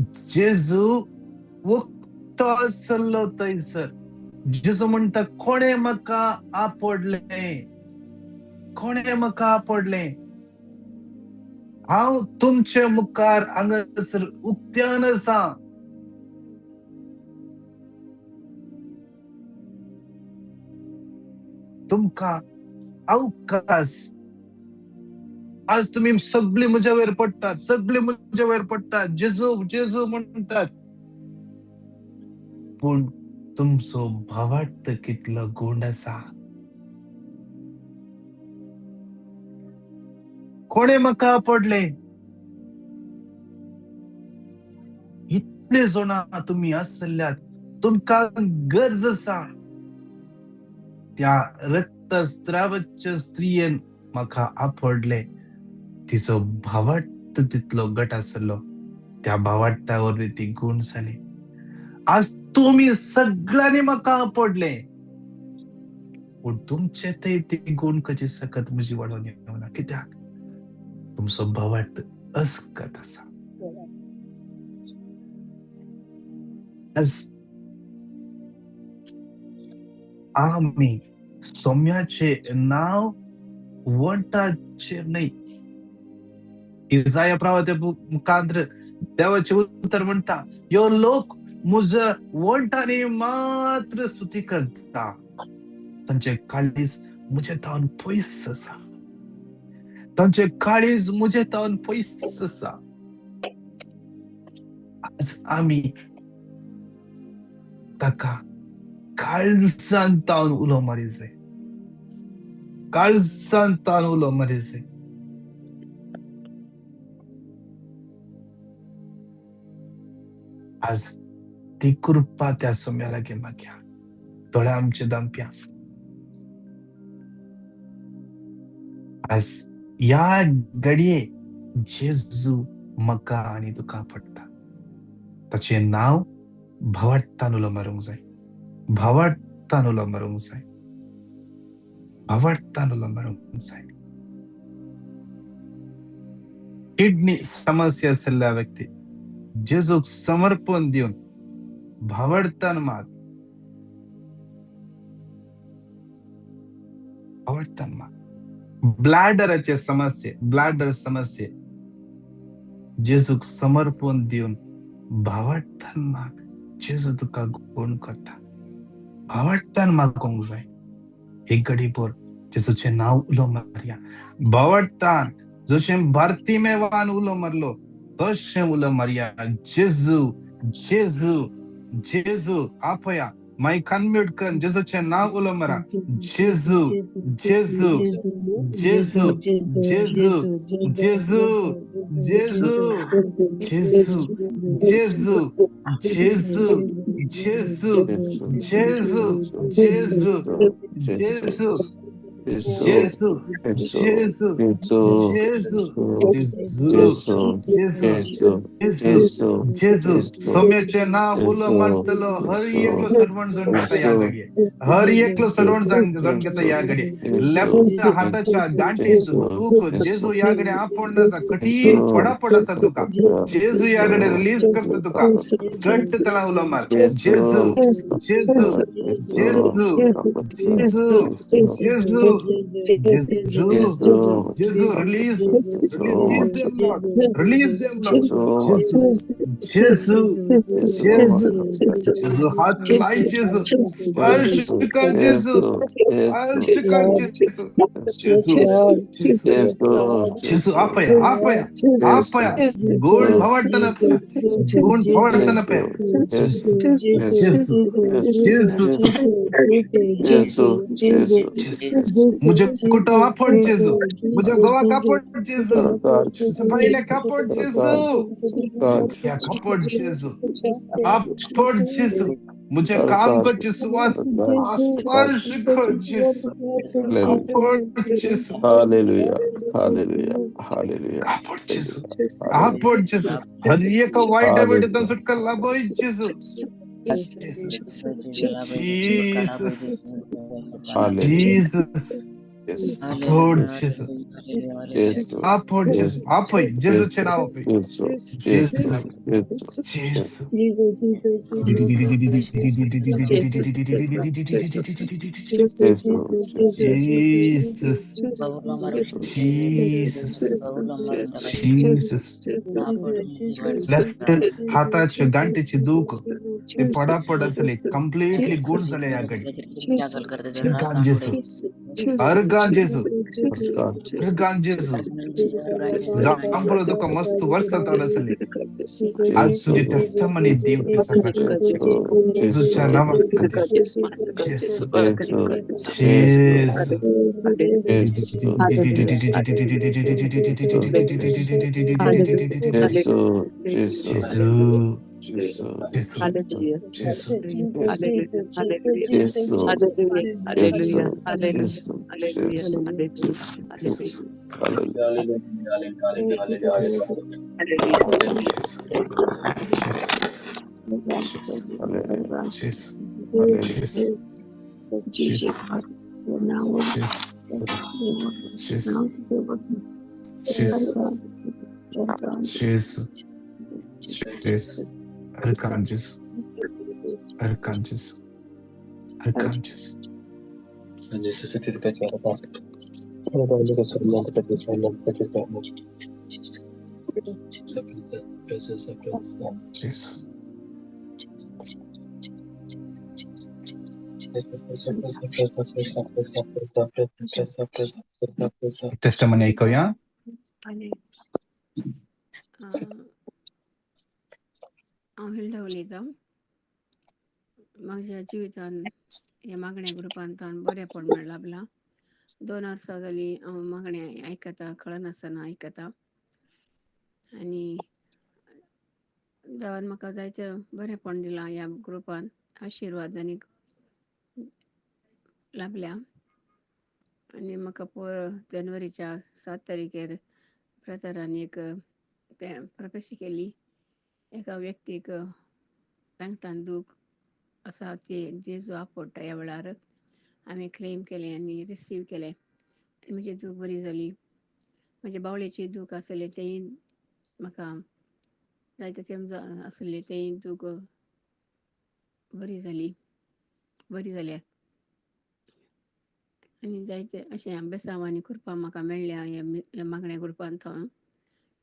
जेजू उक्तो आसलो थंयसर. जेजू म्हणटा, कोणें म्हाका आपडलें, कोणें म्हाका आपडलें? हांव तुमचे मुखार हांगासर उक्त्यान आसा. तुमकां अवकाश. आज तुमी सगळीं म्हज्या वयर पडटात, सगळीं म्हज्या वयर पडटात, जेजू जेजू म्हणटात, पूण तुमचो भावार्थ कितलो गोंड आसा. कोणें म्हाका पडलें? इतले जाणां तुमी आसल्यात, तुमकां गरज आसा. त्या रक्तस्रावाच्या स्त्रियेन म्हाका आपडलें. तिचो भावार्थ तितलो गट आसलो, त्या भावार्था वरवीं ती गूण जाली. आज तुमी सगळ्यांनी म्हाका आपडलें, पूण तुमचे थंय ती गूण कशी सकत म्हजी वाडोवन येवना. कित्याक? तुमचो भावार्थ अस्कत आसा. आज आमी सोम्याचें नांव वंटाचेर न्हय. इजाया प्रवाद्या मुखांत्र देवाचें उतर म्हणटा, ह्यो लोक म्हज वंटांनी मात्र स्तुती करता, तांचे काळीज म्हजे तावन पयस आसा, तांचे काळीज म्हजे तावन पयस आसा. आज आमी ताका काळजान तावन उलो मारी जाय, काळजान तावन उलो मारी जाय. आज ती कृपा त्या सोम्या लागीं मागया. दोळे आमचे दामप्या. आज ह्या घडये जेजू म्हाका आनी तुका पडटा. ताचें नांव भावार्थान उलो मारूंक जाय, भावार्थान उलो मारूंक जाय, भावार्थान उलो मारूंक जाय. किडनी समस्या आशिल्ल्या व्यक्ती जेजूक समर्पण दिवन भावार्थान माग, भावार्थान माग. ब्लॅडराचे समस्ये, ब्लॅडर समस्ये जेजूक समर्पण दिवन भावार्थान माग. जेजू तुका गुण करता. भावार्थान मागोंक जाय. एक घडी भर जेजूचें नांव उलो मारया भावार्थान. जशें बार्तिमेवान उलो मारलो तशें उलो मारया. जेजू जेजू जेजू आपया. मायक अनम्यूट कर, जेजूचें नांव उलो मारा. जेजू जेजू जेजू जेजू जेजू जेजू जेजू जेजू जेजू जेजू जेजू जेजू जेजू जेजू जेजू जेजू जेजू जेजू जेजू. सोम्याचें नांव उलो मारतलो हर एकलो सर्वण जाण घेता ह्या घडये, हर एकलो सर्वण जाण घेता ह्या घडये. लेफ्ट हाताच्या गांठीत दूख जेजू ह्या घडये आपोवन आसा. कठीण पडापड आसा तुका, जेजू ह्या घडये रिलीज करता तुका. घट्ट तळा उलो मार. जेजू जेजू जेजू जेजू जेजू जेजू जेजू. Release, release them Lord, release them Lord. जेजू जेजू जेजू जेजू. हात लाय जेजू, स्पर्श कर जेजू, स्पर्श कर जेजू. जेजू जेजू जेजू. आपया आपया आपया. गुण भावार्थान पया, गुण भावार्थान पया. जेजू जेजू जेजू जेजू. मुझे कुटुंब आपड जेजू, मुझे गोवा कापड जेजू, मुझे बायले कापड जेजू, कापड जेजू, आपड जेजू. मुझे काम करचे सुवात स्पर्श कर जेजू, आपड जेजू. Hallelujah hallelujah hallelujah. आपड जेजू, आपड जेजू. हर एक वाईट हॅबिट सुटका लाभोय जेजू. Jesus, Jesus. आपोड जेजू, आपोड जेजू, आपय जेजूचें नांव आपय. जेजू, जेजू. Jesus, Jesus, Jesus. Left हाताचे गांठीची दूख ते पडापड आसले, कंप्लिटली गुण जाले ह्या घडी. अर्गान जेजू, अर्गान जेजू, अर्गान जेजू. जांबरो तुका मस्त वर्सां जावन आसली, आज तुजी टेस्टमनी दिवपी सकाळची जेजूच्या नांवा खातीर. जेजू, जेजू. जेजू, जेजू, जेजू. जेजू, जेजू. अर्गान जेजू, अर्गान जेजू, अर्गान जेजू. जेजू. टेस्टमनी आयकुया. हांव हिल्डा उलयतां. म्हज्या जिवितान ह्या मागण्या ग्रुपांत बरेंपण लाभलां. 2 वर्सां जालीं हांव मागणें आयकता, कळनासतना आयकता आनी देवान म्हाका जायतें बरेंपण दिलां ह्या ग्रुपान, आशिर्वाद आनी लाभल्या. आनी म्हाका पोर जानेवारीच्या 7 तारखेर ब्रदरान एक तें प्रोफेसी केली, एका व्यक्तीक पेंगटान दूख आसा ती जेजू आपडटा ह्या वेळार आमी क्लेम केलें आनी रिसीव केलें आनी म्हजी दूख बरी जाली. म्हज्या बावळेची दूख आसलें तेंय म्हाका जायते तेम आसलें तेंय दूख बरी जाली, बरी जाल्या. आनी जायते अशें बेसांव आनी कृपा म्हाका मेळ्ळ्या ह्या मागण्या ग्रुपांत थावन.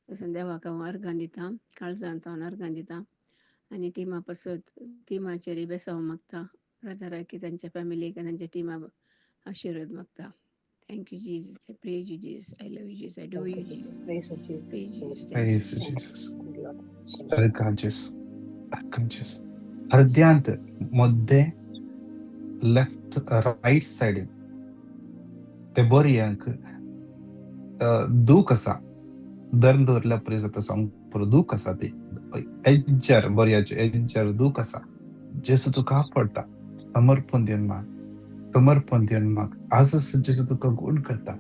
तशें देवाक हांव अर्गां दितां, काळजांत हांव अर्गां दितां आनी टिमा पासत टिमाचेर बेसांव मागता, ब्रदराक तांच्या फॅमिलीक आनी तांच्या टिमा आशिर्वाद मागता. Thank you Jesus, praise you Jesus, I love you Jesus, I adore you Jesus, Praise Jesus. Praise Jesus. Praise Jesus. Organ जेजू, अर्गान जेजू. हृदयांत मध्य लेफ्ट रायट सायडीन ते बोरयांक दूख आसा, दर दवरल्या परी जाता सामको दूख आसा, ती एज्जार बोरयाचे एज्जार दूख आसा. जेजू तुका आपडटा, समर्पण दिवन माग, समर्पण दिवन माग. आजच जेजू तुका गुण करता.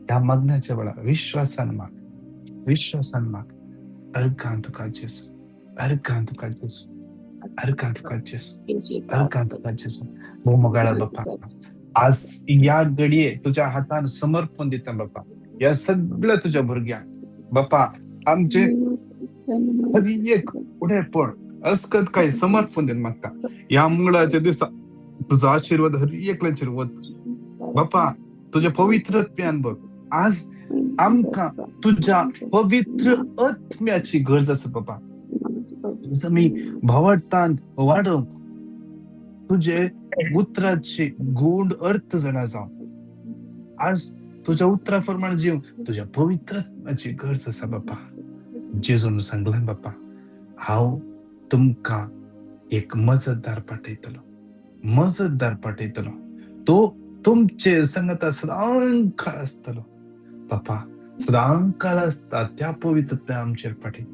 ह्या मागण्याच्या वेळार विश्वासान माग, विश्वासान माग. अर्गान तुका जेजू, अर्गान तुका जेजू, अर्गान तुका जेजू, अर्गान तुका जेजू. भोव मोगाळा बापा, आज ह्या घडये तुज्या हातान समर्पण दिता बापा ह्या सगळ्या तुज्या भुरग्यांक. बापा आमचे हर एक उडेपण अस्कत काय समर्पण दिवन मागता. ह्या मंगळाच्या दिसा तुजो आशिर्वाद हर एकल्याचेर वत बापा. तुज्या पवित्र आत्म्यान बघ, आज आमकां तुज्या पवित्र आत्म्याची गरज आसा बापा. आज आमी भावार्थान वाडोवंक तुजे उतराचे गूढ अर्थ जाणा जावं, आज तुज्या उतरा प्रमाण जीव तुज्या पवित्र आत्म्याची गरज आसा बापा. जेजून सांगलें बापा, हांव तुमकां एक मजतदार पाठयतलो, मजतदार पाठयतलो, तो तुमचे संगता सदांकाळ आसतलो बापा, सदांकाळ आसता. त्या पवित्र आमचेर पाठय.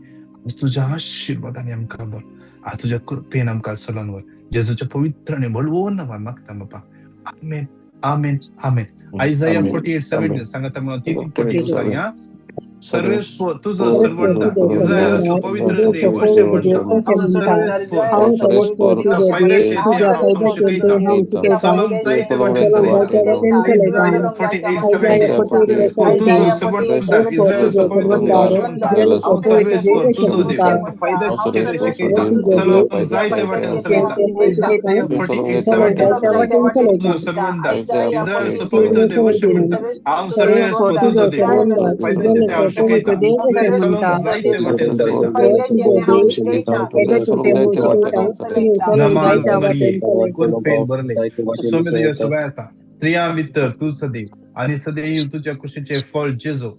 आज तुज्या आशिर्वादांनी आमकां भर, आज तुज्या कृपेन आमकां चलोवन व्हर. जेजूच्या पवित्र आनी बळवंत नांवान मागता बापा, आमेन, आमेन, आमेन. आयजाया 48:7 सांगता म्हणून 3:42 सांग. सर्वेस्पोर तुजो सर्वंट इस्रायलाचो पवित्र देव अशें म्हणटा. हांव सर्वेस्पोर तुज्या फायद्याचें तें हांव शिकयतां. चलोवंक जायते वाटेन चलयता. Isaiah 48:17. तुजो सर्वंट इस्रायलाचो पवित्र देव अशें म्हणटा. हांव सर्वेस्पोर तुजो देव फायद्याचें तें शिकयतां. चलोवंक जायते वाटेन चलयता. Isaiah 48:17. तुजो सर्वंट इस्रायलाचो पवित्र देव अशें म्हणटा. हांव सर्वेस्पोर तुजो देव फायद्याचें तें हांव शिकयतां. चलोवंक जायते वाटेन चलयता. नमान मरिये, कृपेन भरले, स्वामी तुज्या सभाय आसा. स्त्रियां भितर तूं सदैव आनी सदैव तुज्या कुशीचें फळ जेजू.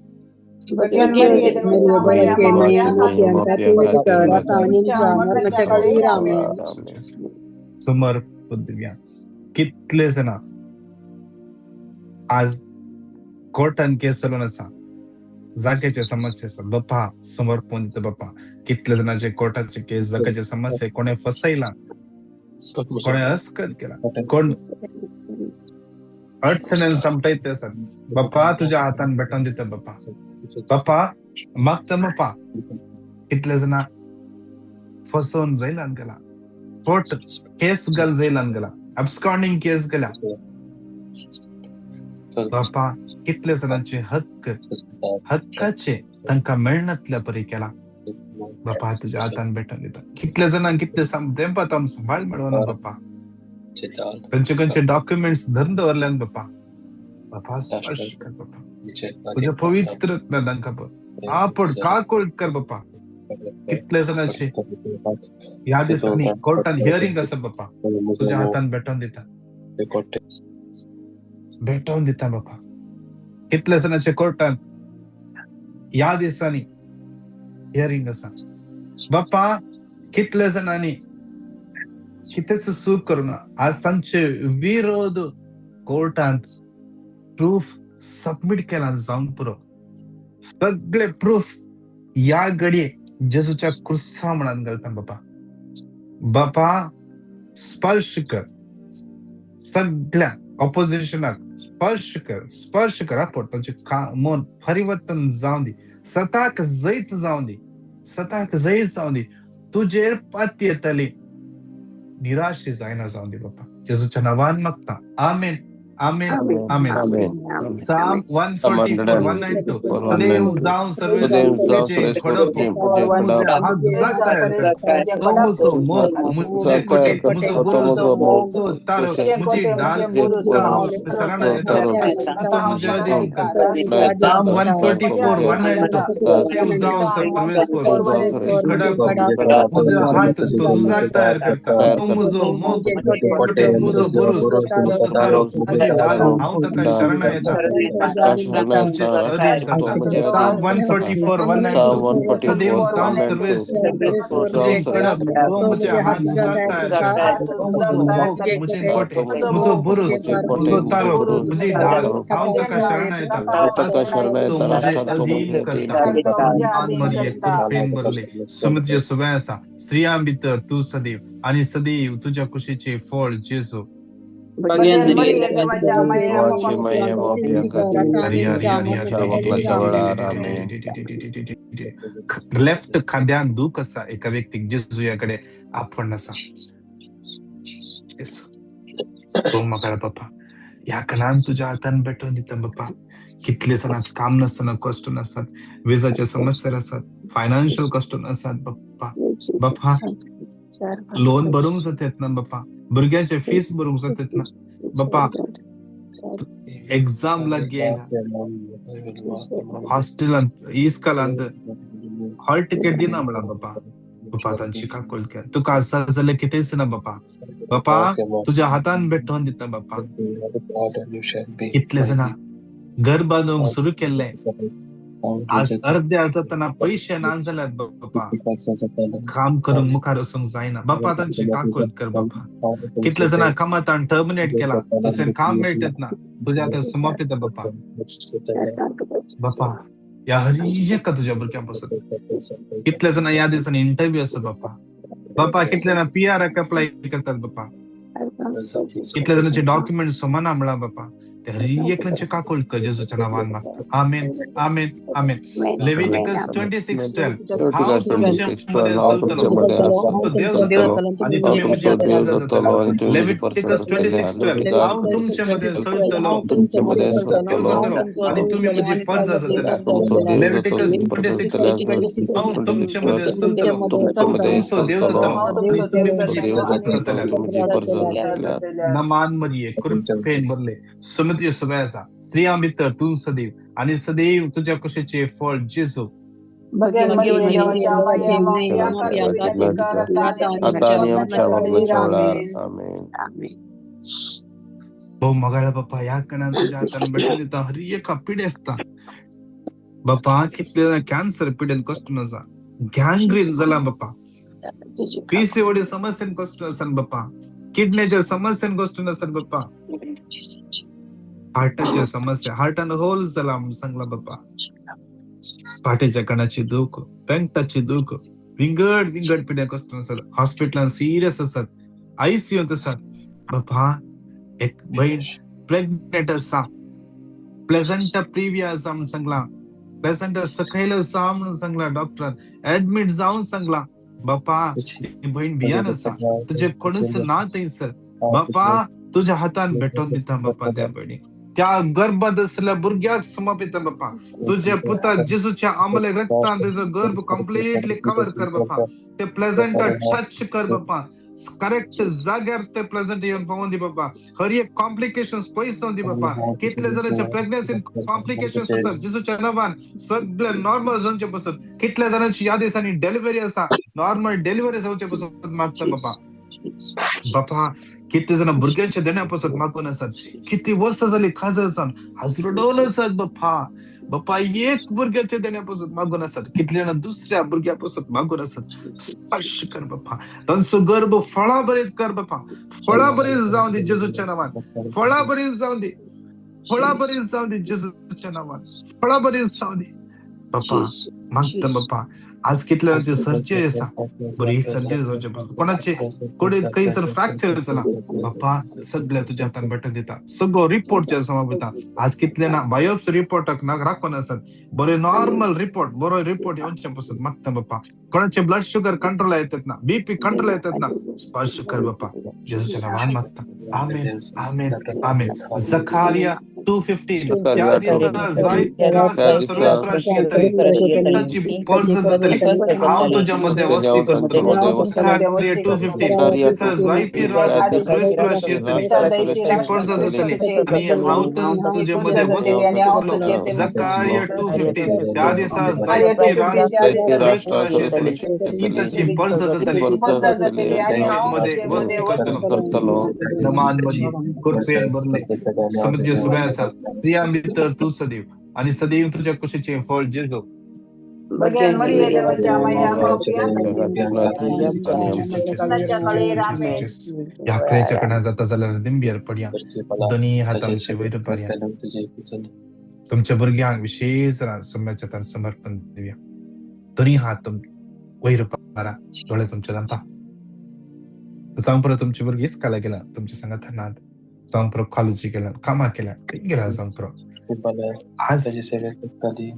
समर्पण दिव्या. कितले जाणां आज कोर्टान केस चलून आसा, जाग्याचे समस्या आसा. बाप्पा समर्पण दिता बाप्पा. कितले जाणांचे कोर्टाचे केस, जाग्याचे समस्या, कोणे फसयला, कोणे अस्कत केला, कोण अडचणेन समटायत आसात. बाप्पा तुज्या हातान भेटोवन दिता बाप्पा. बाप्पा मागता बाप्पा. कितले जाणां फसोवन जैलान गेला, कोर्ट केस घाल जैलान गेला, अब्स्कॉन्डिंग केस गेला. बाप्पा कितले जाणांचे हक्क हक्काचे तांकां मेळनातल्या परी केला. बाप्पा तुज्या हातान भेटोवन दिता. कितले जाणांक कितले तेंपा सांबाळ मेळना बाप्पा. खंयचे खंयचे डॉक्युमेंट्स धरून दवरल्यान बाप्पा. बाप्पा स्पर्श कर बाप्पा, तुझ्या पवित्र तांकां आपड काकूळ कर बाप्पा. कितले जाणांचे ह्या दिसांनी कोर्टान हियरींग आसा बाप्पा, तुझ्या हातान भेटोवन दिता, भेटोवन दिता बाप्पा. कितले जाणांचे कोर्टान ह्या दिसांनी हियरींग आसा बाप्पा. कितले जाणांनी कितेंच चूक करूना आज तांचे विरोध कोर्टांत प्रूफ सबमीट केला जावंक पुरो. सगळे प्रूफ ह्या घडये जेजूच्या क्रुसा म्हणान घालता बाप्पा. बाप्पा स्पर्श कर सगळ्या ऑपोजिशनाक, स्पर्श कर, स्पर्श कर. आपट तांचे मन परिवर्तन जावं दी, सताक जैत जावं दी, सताक जैत जावं दी. तुजेर पाती येतली निराश जायना जावं दी बाप्पा. जेजूच्या नांवान मागता, आमेन, आमेन, आमेन. Psalm 144, 192. सदैव जावं सर्वेस्पोर खडप, मुझे हात तयार कर. तो मुझो मोग, मुझे कोटे, मुझो बुरुज, मुझो तारो, मुझे ढाल, शरण येता, तो मुझे अधीन कर. Psalm 144, 192. सदैव जावं सर्वेस्पोर खडप, मुझे हात तो झुजाक तयार करता. तो मुझो मोग, कोटे, मुझो बुरुज, मुझो तारो, मुझे ढाल, हांव ताका शरण येता, मुझे अधीन करता. Psalm 144, 192. सदैव जावं सर्वेस्पोर तुझे खडप, तो मुझे हात झुजाक तयार करता. तो मुझो मोग, मुझे कोटे, मुझो बुरुज, मुझो तारो, मुझे ढाल, हांव ताका शरण येता, तो मुझे अधीन करता. मान मरिये, कृपेन भरले, समुद्र सुबह आसा. स्त्रियां भितर तूं सदैव आनी सदैव तुज्या कुशीचें फळ जेजू. लेफ्ट खांद्यान दूख आसा एका व्यक्तीक, जेजू कडे आपण आसा. तो म्हाका बाप्पा ह्या कणान तुज्या हातान भेटोवन दिता बाप्पा. कितले जाणां काम नासतना कश्ट आसात, विजाचे समस्या आसात, फायनान्शियल कश्ट आसात बाप्पा. बाप्पा लोन भरूंक जाता येतना बाप्पा, भुरग्यांचे फीस भरूंक जाता येतना बाप्पा, एक्झाम लागीं आयला, हॉस्टेलांत इस्कॉलांत हॉल तिकेट दिना म्हणला बाप्पा. बाप्पा तांची काकूळ कर. तुका आसा जाल्यार कितेंच ना बाप्पा. बाप्पा तुज्या हातान भेटोवन दिता बाप्पा. कितले जाणां घर बांदूंक सुरू केल्लें आज अर्दे अर्दतना पयशे ना जाल्यार बाप्पा, काम करूंक मुखार वचूंक जायना बाप्पा. तांची काकूळ कर बाप्पा. कितले जाणां कामातान टर्मिनेट केला, दुसरें काम मेळटत ना, तुज्या हातान समापिता बाप्पा. बाप्पा ह्या हर एका तुज्या भुरग्यां पासून कितले जाणां ह्या दिसांनी इंटरव्यू आसा बाप्पा. बाप्पा कितले जाणां पीआर अप्लाय करतात बाप्पा, कितले जाणांचे डॉक्युमेंट सोमाना म्हणला बाप्पा. ते हर एकल्याचे काकूळ कर जेजूच्या नांवान मागता. आमेन, आमेन, आमेन. लेविटिकस 26:12. हांव तुमचे मदें चलतलो, तुमचो देव जातलो आनी तुमी म्हजी प्रजा जातले. लेविटिकस 26:12. हांव तुमचे मदें चलतलो, तुमचो देव जातलो आनी तुमी म्हजी प्रजा जातले. लेविटिकस 26:12. हांव तुमचे मदें चलतलो, हांव तुमचो देव जातलो आनी तुमी म्हजी प्रजा जातले. नमान मरिये, कृपेन भरले, सुमती सबाय आसा, स्त्रियां भितर तूं सदैव आनी सदैव तुज्या कुशीचें फळ जेजू. भोव मोगाळ्या बाप्पा, ह्या कणान तुज्या हातान भेटून दिता हर एका पिडेस्ता बाप्पा. कितले जाण कॅन्सर पिडेन कश्ट आसा, गँग्रीन जाला बाप्पा, पीसीओडी समस्येन कश्ट आसा बाप्पा, किडनेच्या समस्येन कश्ट आसा बाप्पा, हार्टाच्या समस्या, हार्टान होल जाला म्हणून सांगला बाप्पा, फाटीच्या कणाची दूख, पेंटाची दूख, विंगड विंगड पिड्या कश्ट आसात, हॉस्पिटलान सिरियस आसात, आयसीयूंत आसात बाप्पा. एक बहीण प्रेग्नेंट आसा, प्लेझंटा प्रिविया आसा म्हणून सांगला, प्लेझंटा सकयल आसा म्हणून सांगला डॉक्टरान, एडमीट जावन सांगला बाप्पा. ती बहीण भियान आसा, तुजे कोणूच ना थंयसर बाप्पा, तुज्या हातान भेटोवन दिता बाप्पा. त्या भयणीक, त्या गर्भात आसल्या भुरग्याक समर्पिता बाप्पा. तुझ्या पुता जेजूच्या आमले रक्तान तुजो गर्भ कंप्लिटली कवर कर बाप्पा. ते प्लेझंटा टच कर बाप्पा, करेक्ट जाग्यार ते प्लेझंट येवन पावोवन दी बाप्पा. हर एक कॉम्प्लिकेशन्स पयस जावन दी बाप्पा. कितले जाणांचे प्रेग्नन्सी कॉम्प्लिकेशन्स आसात, जेजूच्या नांवान सगळे नॉर्मल जावचे पसून. कितल्या जाणांची ह्या दिसांनी डिलिव्हरी आसा, नॉर्मल डिलिव्हरी जावचे पसून मागता बाप्पा. बाप्पा, कितले जाणां भुरग्यांच्या देण्या पासून मागून आसात, कितली वर्सां जाली खाजर जावन आज रडोवन आसात बाप्पा. बाप्पा, एक भुरग्याच्या देण्या पासून मागून आसात, कितले जाणां दुसऱ्या भुरग्या पासून मागून आसात. स्पर्श कर बाप्पा, तांचो गर्भ फळां बरीत कर बाप्पा. फळां बरीत जावन दी जेजूच्या नांवान, फळां बरीत जावन दी, फळां बरीत जावन दी जेजूच्या नांवान, फळां बरीत जावन दी बाप्पा. मागता बाप्पा. आज कितल्या जाणांची सर्जरी आसा, बरी सर्जरी जावचे पसून, कोणाचे कुडीत खंयसर फ्रॅक्चर जाला बाप्पा, सगळे तुज्या हातान भेटून दिता. सगळो रिपोर्ट जे समर्पिता. आज कितले ना बायोप्सी रिपोर्टाक ना राखून आसात, बरे नॉर्मल रिपोर्ट, बरो रिपोर्ट येवचे पसून मागता बाप्पा. कोणाचे ब्लड शुगर कंट्रोल येतात ना, बीपी कंट्रोल येतात ना, स्पर्श कर बाप्पा. जेजूच्या नांवान मागता. आमेन, आमेन, आमेन. जखारिया 2:15. त्या दिसा जायते राष्ट्रां सर्वेस्पराशी येतली, तांची परस जातली, हांव तुज्या मदें वस्ती करतलो. जखारिया 2:15. दिसा जायते राष्ट्रां सर्वेस्पराशी येतली, तांची परस जातली आनी हांव तुजे मदें वस्ती करतलो. जखारिया 2:15. त्या दिसा जायते राष्ट्रां सर्वेस्पराशी येतली, ती तांची परस जातली, मदें वस्ती करतलो. नमान मरिये, कृपेन भरले, समुद्र सुबह आसा, स्त्रियां भितर तूं सदैव आनी सदैव तुज्या कुशीचें फळ जेजू. ह्या क्रियेच्या कडल्यान जाता जाल्यार दिंबियर पडया, दोनी हात आमचे वयर पारया. तुमच्या भुरग्यांक विशेष सम्याच्या हातान समर्पण दिवया. दोनी हात वयर पारा, दोळे तुमच्या दामपा. जावं परत तुमचे भुरगीं इस्काला गेला, तुमच्या सांगात नात, जावं परत कॉलेजी गेला, कामाक गेला, खंय गेला जावं परत. आज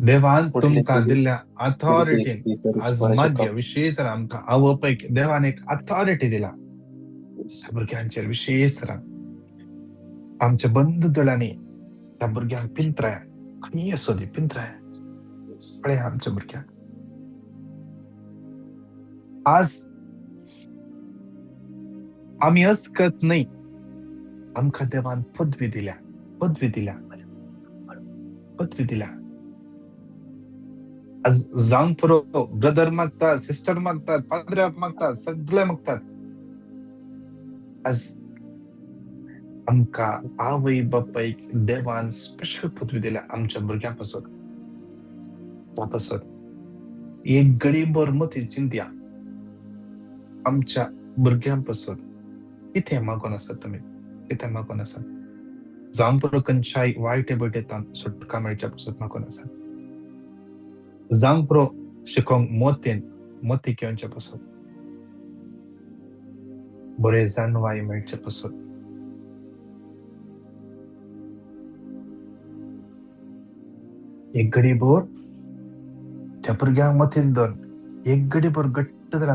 देवान तुमकां दिल्ल्या अथॉरिटीन आज मार्य विशेष आमकां आवय देवान एक अथॉरिटी दिला भुरग्यांचेर. विशेष आमच्या बंद दोळ्यांनी त्या भुरग्यांक पिंत्राया, खंय आसो दी पिंत्राया, पळया आमच्या भुरग्यांक. आज आमी अस्कत न्हय, आमकां देवान पदवी दिल्या, पदवी दिल्या, पदवी दिल्या. आज जावंक पुरो ब्रदर मागतात, सिस्टर मागतात, पाद्र्याक मागतात, सगळे मागतात. आज आमकां आवय बापायक देवान स्पेशल पदवी दिल्या आमच्या भुरग्यां पासत. पासत एक घडीभर मती चिंतया, आमच्या भुरग्यां पासत कितें मागून आसात तुमी, कितें मागून आसात. जावं पुरो खंयच्याय वायट बटेतान सुटका मेळच्या पासत मागून आसात. जावंक पुरो शिकोंक मोतीन मोती घेवचे पासत, बरे जाणवाय मेळचे पासत. एक घडी भर त्या भुरग्यांक मतीन धर, एक घडी भर घट्ट धर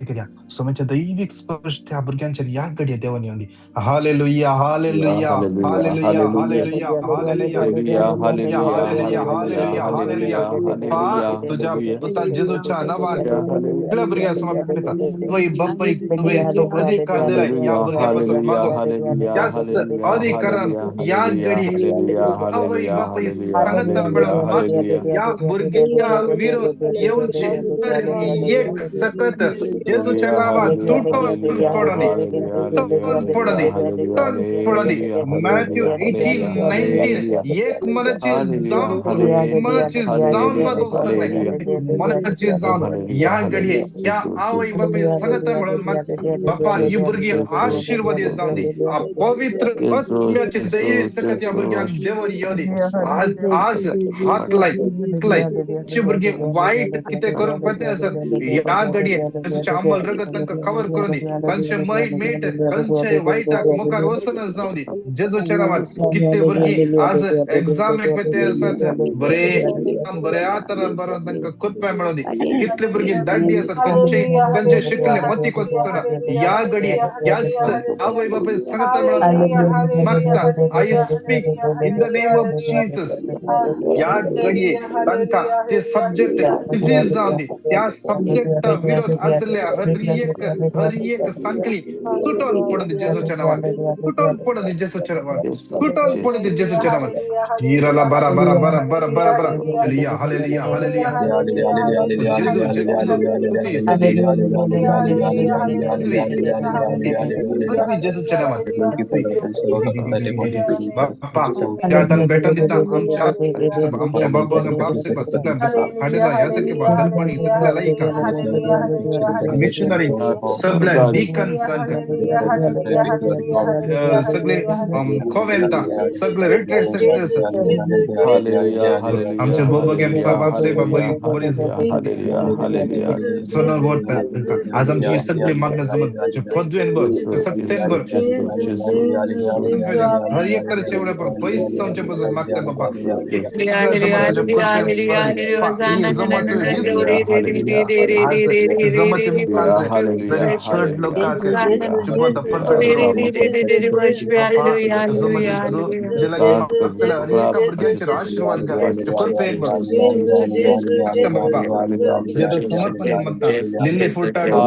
करया. सोम्याच्या दैवीक स्पर्श त्या भुरग्यांचेर ह्या घडये देवान येवंदी. Hallelujah, hallelujah, hallelujah, hallelujah, hallelujah, hallelujah, hallelujah, hallelujah. तुज्या पुता जेजूच्या नांवान सगळ्या भुरग्यांक समर्पिता. तुवें बापायक तुवें तो अधिकार दिलाय ह्या भुरग्या पासून मागूंक. त्याच अधिकारान ह्या घडये आवय बापाय सांगता म्हणून ह्या भुरग्या विरोध येवचे तर एक सकत जेजूच्या नांवान तुटोन पडोनी, तुटोन पडोनी, तुटोन पडोनी. मॅथ्यू 18:19 एक मनाची जावन, मनाची जावन मागूंक सांगलाय. मनाची जावन ह्या घडये ह्या आवय बापाय सांगता म्हणून बापा ही भुरगीं आशिर्वादी जावं दी. पवित्र आत्म्याचे धैर्य सकत ह्या भुरग्यांक देवर येवं दी. आज आज हात लाय, लाय जी भुरगीं वायट कितें करूंक पळयता आसत ह्या घडये जेजूचें अमल रगत तांकां कवर करूं दी. तांचे मेट खंयच्याय वायटाक मुखार वचना जावं दी जेजूच्या नांवान. कितले भुरगीं आज एग्जामीक वयता आसत, बरे बऱ्या तरान बरोवन तांकां कृपा मेळों दी. कितले भुरगीं दाड्डी आसात, खंयचे खंयचे शिकले मतीक वचना, ह्या घडये ह्याच आवय बापाय सांगता म्हणून मागता. I speak in the name of Jesus. ह्या घडये तांकां ते सब्जेक्ट डिसीज जावं दी. त्या सब्जेक्टा विरोध आसल्या हर एक सांखळी तुटोन पडूं दी जेजूच्या नांवान, तुटोन पडूं दी जेजूच्या नांवान, तुटोन पडूं दी जेजूच्या नांवान. शिराला बारा बारा बारा बारा बारा बारा. Hallelujah, hallelujah, hallelujah. जेजू, जेजू, स्तुती, स्तुती, स्तुती जेजूच्या नांवान. बापा त्या अर्थान भेटून दिता आमच्या आमच्या बाबा बाप सेवा सगळ्या हाडेला ह्या सारखे दर्पणी सगळ्या लायका मिशनरी सगळ्या डिकन्सांक सगळे कोवेंता सगळे रिट्रीट सेंटर्स आमच्या बाबा बाप सेवा बरी बरी सोनल व्हरता तांकां. आज आमची सगळी मागण्या जमत पदवेन भर, सत्तेन भर, हर एक तरेचे एवढे पैसे आमच्या पासून मागता बाबा. चड लोकांक एका भुरग्यांचेर आशिर्वाद घाल, कृपेन भर बाबा. समर्पण मागता. लिल्ली फुर्टाडो,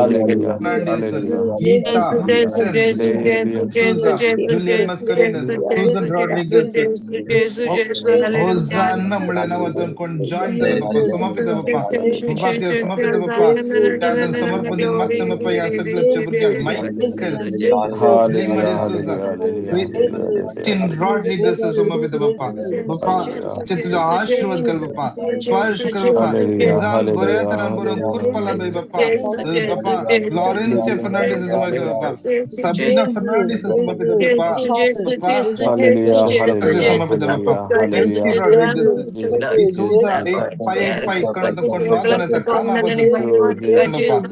फर्नांडीस, गीता, सुजा, जुलियन मस्करिनस, सुजन रॉड्रिगस, होजान्ना म्हणल्या नांवांतून कोण जॉईन जाले बाबा, समर्पित बाबा, बाबा समर्पित बाबा. त्या समर्पण मागता बाबा ह्या सगळ्या भुरग्यांक. Michael lima D'Souza, Christine Rodrigues समर्पित बाबा. बाबा तुझा आशीर्वाद घाल बाबा, स्पर्श कर बाबा. एक्झाम बऱ्या तरान बरोवन कृपा लाभय बाबा. बाबा लॉरेन्स फर्नांडीस समर्पित बाबा, सबीना फर्नांडीस समर्पित बाबा, बाबा समर्पित बाबा. एल्सी रॉड्रिगस डिसोजा 8585 कणत कोण मागण्याचा कामापासून बाबा.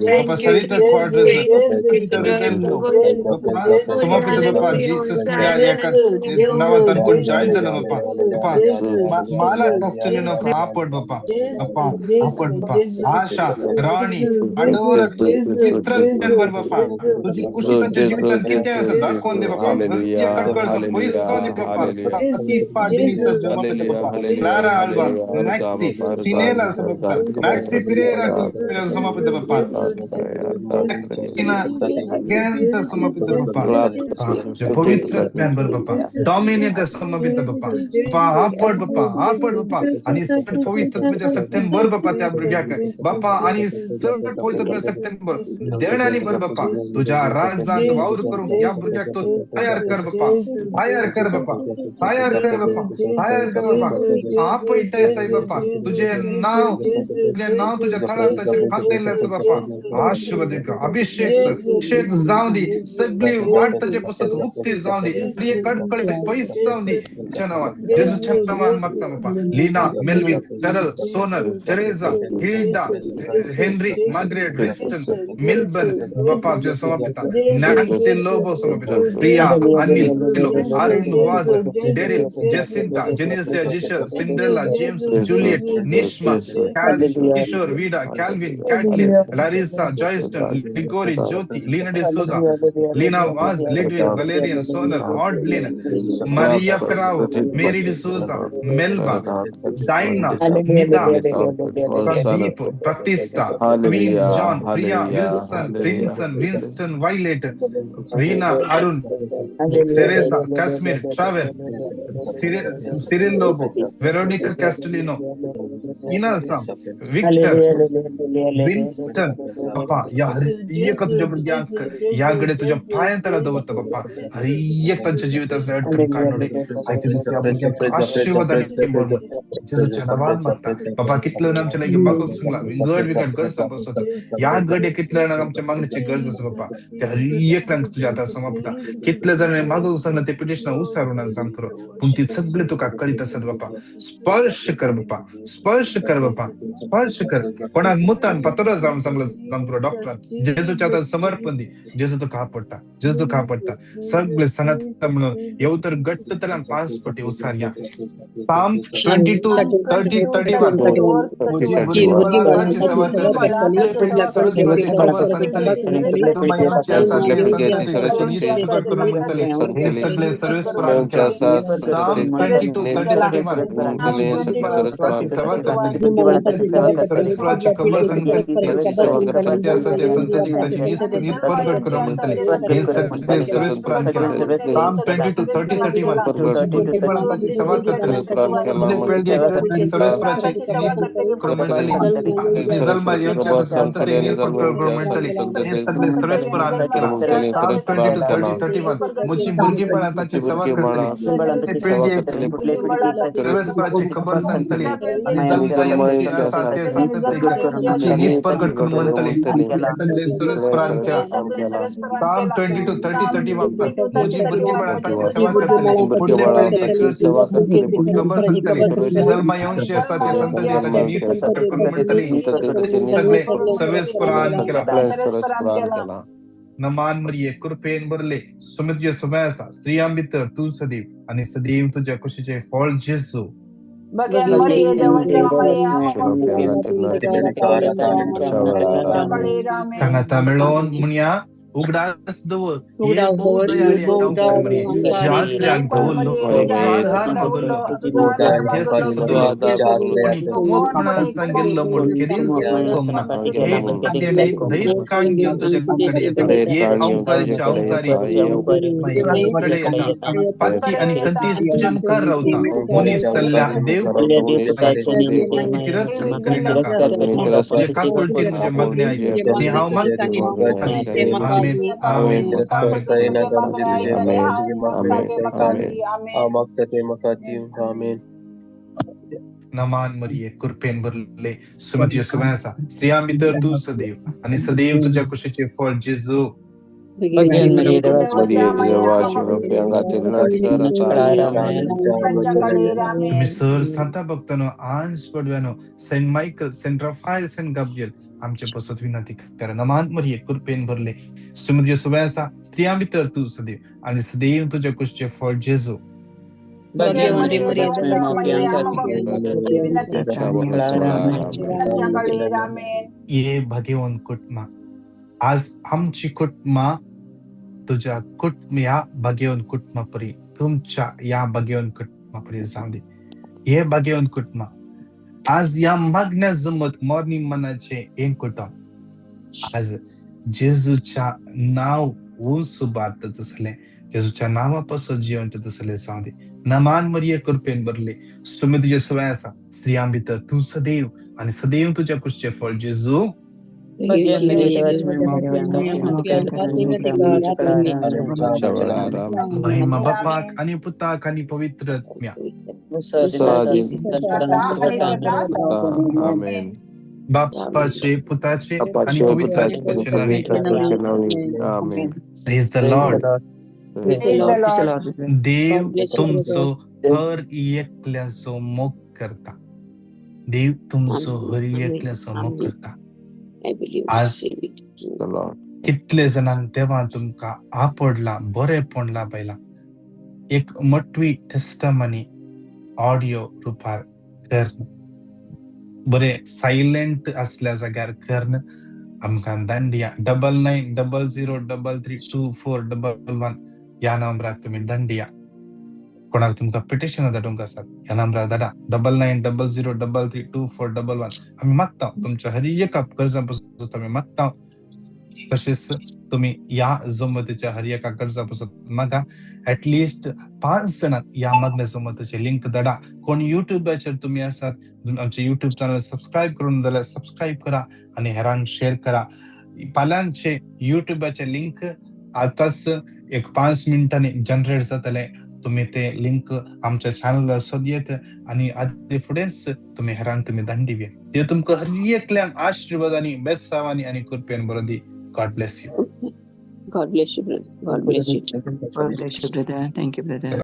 बाबा सरिता क्वाड्रस, सरिता रिबेलो बाबा समर्पित बाबा. जीसस म्हणल्या एका नांवांतून कोण जॉईन जालो बाबा. बाबा माला कस्टलिनो आपड बाबा, बाबा आपड बाबा. आशा राणी अडोर मित्र बाबा, तुझी खुशी तांच्या जिवितान कितें आसा दाखोवन दे बाबा. एका गरजून पयसो दी बाबा. सतीफा दिनीस समर्पित बाबा. क्लारा आल्वा, मॅक्सी सिनेला समर्पित, मॅक्सी पिरेरा समर्पित बाबा. कॅन्सर समर्पित बाबा. पवित्र मेंबर बाबा, डॉमिनिक समर्पित बाबा. बाबा आपड बाबा, आपड बाबा. आणि चड पवित्र तुझ्या सक्तेन भर बाबा त्या भुरग्याक बाबा. आणि चड पवित्र तुझ्या सक्तेन भर, देण्यानी भर बाबा. तुझ्या राजांत वावर करूंक ह्या भुरग्याक तूं तयार कर बाबा, तयार कर बाबा, तयार कर बाबा, तयार कर बाबा. आपयताय साई बाबा, तुझे नांव, तुझे नांव तुझ्या तळार ताचेर खातयल्लें आसा. बाप्पा आशीर्वाद कर, अभिषेक कर, अभिषेक जावं दी, सगळी वाट ताजे पसत उक्ती जावं दी, प्रिय कडकडे पयस जावं दी तुझ्या नांवान, जेजूच्या नांवान मागता बाप्पा. Lina, Melvin, Terrell, Sonal, Teresa, Hilda, Henry, Margaret, Winston, Milburn बाप्पा तुझ्या Samarpita, Nancy Lobo Samarpita, Priya, Anil, Kilo, Arun Vaz, Daryl, Jacinta, Genesia, Giselle, Cinderella, James, Juliet, Nishma, Kishore, Vida, Calvin, Catlin, Larissa, Joyston, Ligori, Jyoti, Lina D'Souza, Lina Vaz, Lidwin, Valerian, Sonal, Audlin, Maria Ferrao, Mary D'Souza, Melba, Dinah, Nida, Pradeep, Pratista, Queen, John, Priya, Wilson, Princeton, Winston, Violet, Reena, Arun, Teresa, Kashmir, Travel, Cyril Lobo, Veronica Castellino, Inasa, Victor, Winston. बाप्पा या हर एक तुझ्या भुरग्यांक ह्या घडये तुझ्या पांयां तळा दवरता बाप्पा, हर एक तांच्या जिवितांतले अडचण काडून उडय. आयच्या दिसा ह्या भुरग्यांक आशीर्वाद आनी भर जेजूच्या नांवान मागता बाबा. कितले जाण आमच्या लागीं मागूंक सांगला विंगड विंगड गरज बसता, ह्या घडये कितले जाणांक आमच्या मागण्याची गरज आसा बाप्पा, ते हर एकल्यांक तुझ्या हातार समर्पता. कितले जाणांनी मागूंक सांगला ते पिटिशनां उसारून सांग पुरो, पूण ती सगळी तुका कळीत आसत बाप्पा. स्पर्श कर बाप्पा, स्पर्श कर बाप्पा, स्पर्श कर. कोणाक मुतान पातोरो जावन सांगला सांग पुरो डॉक्टरान, जेजूच्या हातार समर्पण दी. जेजू तुका पडटा, जेजू तुका पडटा. सगळे सांगता म्हणून येव तर घट्ट तरान 5 कोटी उसार या. Psalm 22, 30, 31. म्हजी भुरगीं ताची सेवा करतली, पिळग्या सरस्वती खबर सांगतली, मायांची आसा ते संतती ताची नीत फुकट करून म्हणटली, हे सगळे सर्वेस्परान केला. Psalm 22, 30, 31. म्हजी भुरगीं ताची सेवा करतली, सर्वेस्पराची खबर सांगतली, ते आसा ते संततीक ताची नीत परगट करून म्हणटली, हे सगळे सर्वेस्परान केला. Psalm 22, 30, 31. म्हजी भुरगीं ताची सेवा करतली, पिळगे सर्वेस्पराची नीत करून म्हणटली, जल्मा येवच्या संततीक नीत परगट करून म्हणटली, हे सगळे सर्वेस्परान केला. Psalm 22, 30, 31. म्हजी भुरगीं ताची सेवा करतली, पिळगे सर्वेस्पराची खबर सांगतली, आनी जल्मा येवची आसा ते संततीक ताची नीत परगट करून म्हणटली, हे सगळे सर्वेस्परान केला. Psalm 22, 30, 31. म्हजी भुरगीं ताची सेवा करतली, फुडले पिळगे खबर सांगतली, जल्मा येवची आसा ते संततीक ताची नीत परगट करून म्हणटली, सगळे सर्वेस्परान केला. नमान मरिये, कृपेन भरले, सुमित तुझे सुमे आसा, स्त्रियां भितर तूं सदैव आनी सदैव तुज्या कुशीचें फळ जेजू. सांगाता मेळोवन म्हणया, उगडास दवर हे भोव दयाळी अंकार मरिये, तुज्या आसऱ्याक दवरलो, तुजो आधार मागल्लो, मध्यस्थी सोदलो, आनी कुमोक म्हणा गेल्लो म्हूण केदींच चुकोंक ना. हे तेणे धैर्य काण घेवन तुजे कडेन येता, हे अंकारीचे अंकारी कडे येता, पातकी आनी कंतीस तुज्या मुखार रावता. मनीस सल्ल्या देव तिरस्कार करिनाका, पूण तुजे काकुळटीन म्हजें मागणें आयक आनी हांव मागता. आमेन, आमेन, आमेन. नमान मरिये, कृपेन भरले, सुमित तुजे सुमे आसा, स्त्रियां भितर तूं सदैव आनी सदैव तुज्या कुशीचें फळ जेजू. तुम्ही सर सांता भक्तानो, आंज पडव्यानो, Saint Michael, Saint Raphael, Saint Gabriel आमचे पसत विनंती करा. नमान मरिये, कृपेन भरले, सुमित तुजे सुमे आसा, स्त्रियां भितर तूं सदैव आनी सदैव तुज्या कुशीचें फळ जेजू. ये भाग्यवंत कुटुंबा, आज आमची कुटुंबा तुझ्या कुटुंब ह्या भाग्यवंत कुटुंबा परी, तुमच्या ह्या भाग्यवंत कुटुंबा परी जावं दी. हे भाग्यवंत कुटुंबा, आज ह्या मागण्या जमत मॉर्निंग मनाचें हें कुटुंब आज जेजूच्या नांव उंच उबारता तसलें, जेजूच्या नांवा पासून जिवंत तसलें जावं दी. नमान मरिये, कृपेन भरले, सुमे तुजे सवय आसा, स्त्रियां भितर तूं सदैव आनी सदैव तुज्या कुशीचें फळ जेजू. महिमा बापाक आनी पुताक आनी पवित्र आत्म्या. बापाचे, पुताचे आणि बापाचे, पवित्र पुत्राचे आत्म्याचे आणि नावे. पवित्र आत्म्याचे नावे. आमेन. Praise the Lord. Praise the Lord. Praise the Lord, brother. Dev God bless you, तुमचो brother. हर एकल्याचो मोग करता. देव तुमचो Amen. हर Amen. एकल्याचो मोग Amen. करता. I believe, आज receive it. Praise the Lord. कितले जाणांक देवान तुमकां आपडला, बरेपण लाभयलां. एक मोटवी टेस्टमनी ऑडियो रुपार कर, बरे सायलेंट असल्या जाग्यार करन आमकां धाडया. 9900332411 ह्या नंबराक तुमी धाडया. कोणाक तुमकां पिटिशन धाडूंक आसात ह्या नंबरार धाडा, 9900332411. आमी मागता तुमच्या हर एका गरजां पासून आमी मागता. तशेंच तुमी ह्या जमतीच्या हर एका गरजा पासून मागा. एटलिस्ट 5 जाणांक ह्या मागण्या जमतीचे लिंक धाडा. कोण युट्यूबाचेर तुमी आसात, आमचे युट्यूब चॅनल सबस्क्रायब करून जाल्यार सबस्क्रायब करा आनी हेरांक शेअर करा. फाल्यांचे युट्यूबाचे लिंक आतांच एक 5 मिनटांनी जनरेट जातले. तुमी ते लिंक आमच्या चॅनलार सोदयेत आनी आदी फुडेंच तुमी हेरांक तुमी धाडून दिया. देव तुमकां हर एकल्यांक आशिर्वादांनी, बेसावांनी आनी कृपेन बरो दी. God bless you. God bless you, brother. God bless you. God bless you, brother. Thank you, brother.